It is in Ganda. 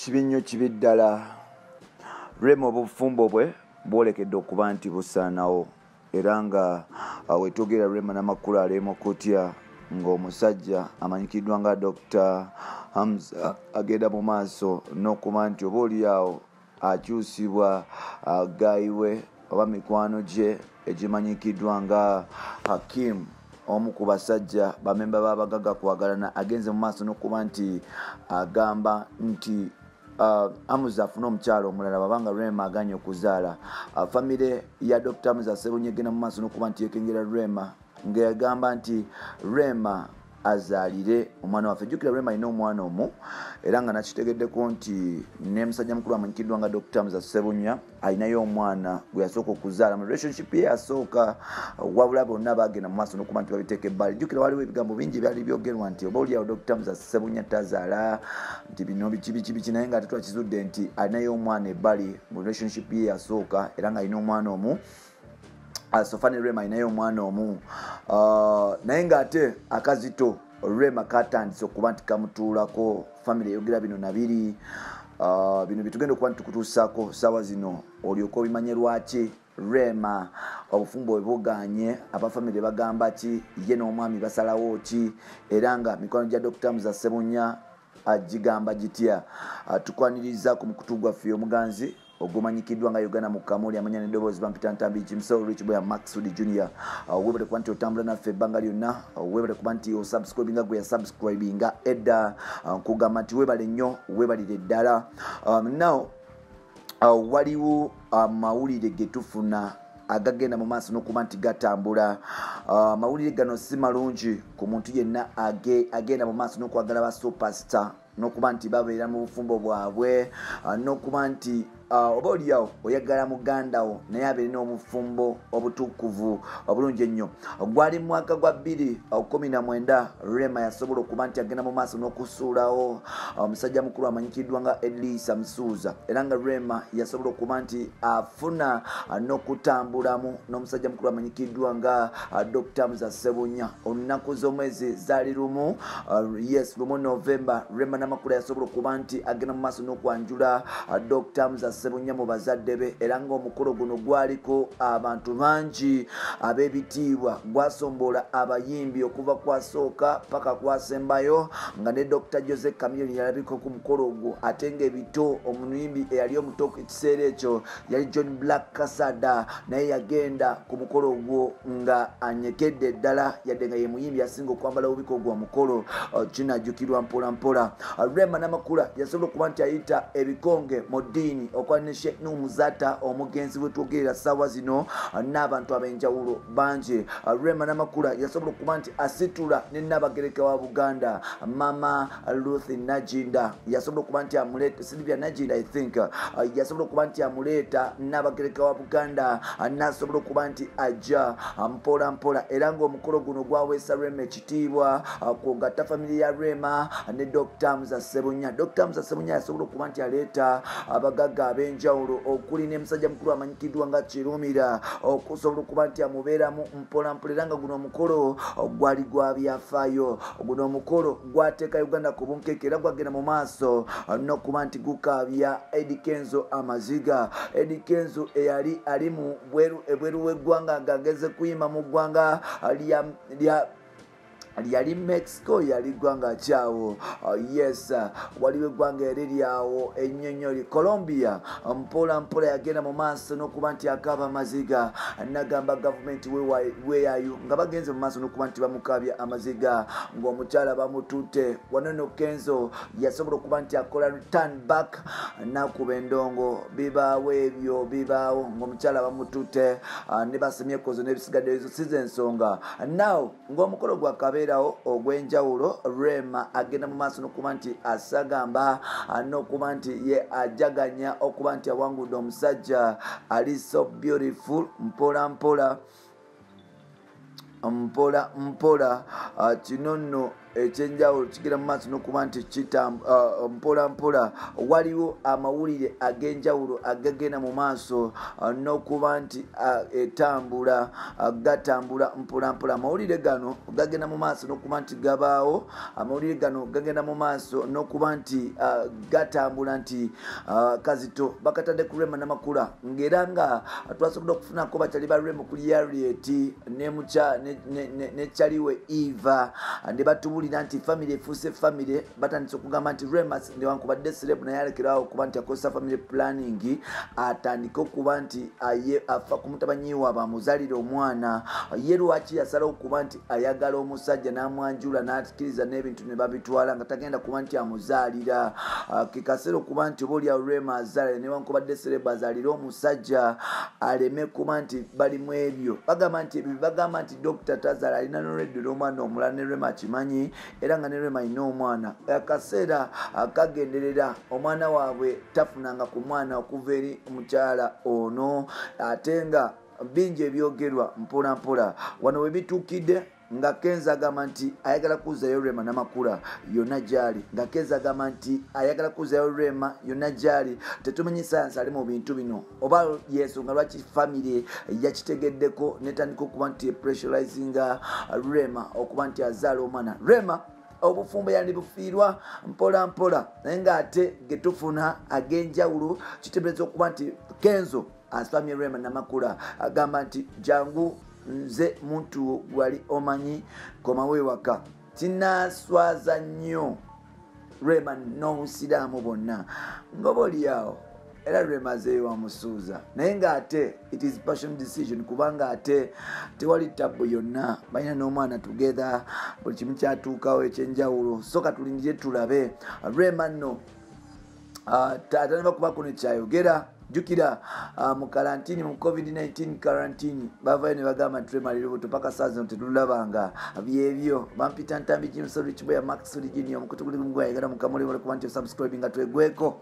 Kibi nnyo, kibi ddala. Rema obufumbo bwe bwolekedde okuba nti busaanawo, era nga wetwogera Rema Namakula ali mu kutya ng'omusajja amanyikiddwa nga Dr. Hamza agenda mu maaso n'okuba nti oba oliawo akyusibwa guy we oba mikwano gye egimanyikiddwa nga Hakim, omu ku basajja bamemba b'abagagga kwagalana, agenze mu maaso n'okuba nti agamba nti Hamza afune omukyalo omulala babanga Rema aganye okuzaala. Famire ya Dr. Hamza Ssebunya egenda mu maaso n'okuba nti yekengera Rema, ng'agamba nti Rema azaalire omwana waffe. Jjukira Rema alina omwana omu, era nga nakitegeddeko nti ne musajja mukulu amanyikiddwa nga Dr. Hamza Ssebunya alinayo omwana gwe yasooka okuzaala mu relationship ye yasooka, wabula bonna bagenda mu maaso n'okuba nti babiteeka ebbali. Jjukira waliwo ebigambo bingi byali byogerwa nti oba oliawo Dr. Hamza Ssebunya tazaala, nti bino biki biki biki, naye nga ate twakizudde nti alinayo omwana ebbali mu relationship ye yasooka, era nga alina omwana omu. So far ne Rema alinayo omwana omu, naye ng'ate akazito Rema katandise okuba nti kamutuulako. Family eyogera bino nabiri, bino byetugenda okuba nti tukutuusaako saawa zino, olyoke obimanye lwaki Rema obufumbo bwe buganye. Abafamire bagamba ki, ye n'omwami basalawo ki, era nga mikwano gya Dr. Hamza Ssebunya agigamba gitya? Tukwaniriza ku mukutu gwaffe omuganzi ogumanyikiddwa nga Uganda mu Kamuli, amanya n'eddoboozi bampita Ntambi Jimso Rich Boy Maxud Junior. Webale kuba nti otambula naffe ebbanga lyonna, webale kuba nti osubscribinga gwe yasubscribinga edda, nkugamba nti webale nnyo, webalire ddala. Now waliwo amawulire ge tufuna agagenda mu maaso n'okuba nti gatambula. Amawulire gano si malungi ku muntu yenna agenda mu maaso n'okwagala ba superstar n'okuba nti babeera mu bufumbo bwabwe, n'okuba nti oba oliawo oyagala muganda wo naye abeere n'obufumbo obutukuvu obulungi ennyo. Gwali mu mwaka gwa 2019 Rema yasobola okuba nti agenda mu maaso n'okusuulawo omusajja mukulu amanyikiddwa nga Elisa Musuuza, era nga Rema yasobola okuba nti afuna n'okutambulamu n'omusajja mukulu amanyikiddwa nga Dr. Hamza Ssebunya. Olunaku z'omwezi zaali 1, yes, 1 November, Rema Namakula yasobola okuba nti agenda mu maaso n'okwanjula Dr. Hamza Ssebunya mu bazadde be, era ng'omukolo guno gwaliko abantu bangi ab'ebitiibwa, gwasombola abayimbi okuva kwasooka paka kwasembayo, nga ne Dr. Jose Chameleone yalabika ku mukolo ogwo, ate ng'ebito omuyimbi eyali omuto ekiseera ekyo yali John Black Kasada, naye yagenda ku mukolo ogwo nga anyekedde ddala, yadde nga ye muyimbi asinga okwambala obubiko ogwo omukolo kinajjukirwa mpola mpola. Rema Namakula yasobola okuba nti ayita ebikonge mu ddiini okwa ne Sheikh Nuhu Muzata omugenzi wetwogerera ssaawa zino n'abantu ab'enjawulo bangi. Rema Namakula yasobola okuba nti asitula ne Nnabagereka wa Buganda Mama Ruth Nagginda, yasobola okuba nti amuleeta Sylvia Nagginda, I think, yasobola okuba nti amuleeta Nnabagereka wa Buganda, n'asobola okuba nti ajja mpola mpola, era ng'omukolo guno gwaweesa Rema ekitiibwa kwogatta famire ya Rema ne Dr. Hamza Ssebunya. Dr. Hamza Ssebunya yasobola okuba nti aleeta abagagga ab'enjawulo okuli ne musajja mukulu amanyikiddwa nga Kirumira, okusobola okuba nti amubeeramu mpola mpola, era nga guno omukolo gwali gwa byafaayo. Guno omukolo gwateeka Uganda ku bunkenke, era gwagenda mu maaso n'okuba nti gukaabya Eddy Kenzo amaziga. Eddy Kenzo eyali ali mu ebweru w'eggwanga ng'ageze kuyima mu ggwanga lya lyali Mexico, yali ggwanga kyawo, yes, waliwo eggwanga eriri awo ennyonnyoli Colombia. Mpola mpola yagenda mu maaso n'okuba nti akaaba amaziga, nagamba gavumenti weeyayo nga bagenze mu maaso n'okuba nti bamukaabya amaziga ng'omukyala bamututte. Wano no Kenzo yasobola okuba nti akola return back n'akuba endongo, bibaawo ebyo bibaawo ng'omukyala bamututte, ne basemye ekozo n'ebisigadde, ezo si z'ensonga. Now ng'omukolo gwakabeerawo ogw'enjawulo, Rema agenda mu maaso n'okuba nti asagamba n'okuba nti ye ajaganya okuba nti awangudde omusajja ali so beautiful. Mpola mpola mpola mpola, kino nno ekyenjawulo kigenda mu maaso n'okuba nti mpola mpola waliwo amawulire ag'enjawulo agagenda mu maaso n'okuba nti etambula gatambula mpola mpola. Amawulire gano gagenda mu maaso n'okuba nti gabaawo, amawulire gano gagenda mu maaso n'okuba nti gatambula nti kazito bakatadde ku Rema Namakula, ng'era nga twasobodde okufunako bakyali ba Rema kuli Harriet ne Kyaliwe Eva ne batubulira nti family efuuse family. Batandise okugamba nti Rema newankubadde celeb naye alekerawo okuba nti akozesa family planning, atandike okuba nti afa ku mutabani waabwe amuzaalire omwana. Ye lwaki yasalawo okuba nti ayagala omusajja n'amwanjula n'akkiriza n'ebintu ne babitwala nga tagenda kuba nti amuzaalira? Ke kaseera okuba nti oba oliawo Rema azaala, newankubadde celeb azaalire omusajja aleme kuba nti bali mu ebyo. Bagamba nti ebyo bagamba nti Dokita tazaala, alina noredde n'omwana omulala, ne Rema akimanyi, era nga ne Rema alina omwana. Akaseera kagenderera omwana waabwe tafunanga ku mwana okuva eri omukyala ono, ate nga bingi ebyogerwa mpola mpola. Wano we bituukidde nga Kenzo agamba nti ayagala kuzayo Rema Namakula yonna gyali, nga Kenzo agamba nti ayagala kuzayo Rema yonna gyali. Tetumanyi sayansi ali mu bintu bino oba yensonga lwaki family yakitegeddeko netandika okuba nti pressurizinga Rema okuba nti azaala omwana. Rema obufumbo yandibufiirwa mpola mpola, naye ng'ate getufuna ag'enjawulo kiteebereza okuba nti Kenzo aswamye Rema Namakula, agamba nti jangu, nze muntu gwali omanyi, komawo ewaka. Kinaswaza nnyo Rema n'obusiraamu bwonna nga oliawo, era Rema azeeyo wamusuuza, naye ng'ate it is personal decision, kubanga ate tewali tabu yonna, balina n'omwana together, buli kimu kyatuukawo ekyenjawulo. So katulindire tulabe. Rema nno atanaba kubako nekyayogera. Jjukira mu karantini, mu COVID-19 karantini, bavayo ne bagamba nti Rema ali lubuto, paka saa zino tetulabanga byebyo. Bampita Ntambi Jimson Kiboya Max Junior, omukutu guli gumugwayagala mukamuli, kuba nti subscribe nga twegweko.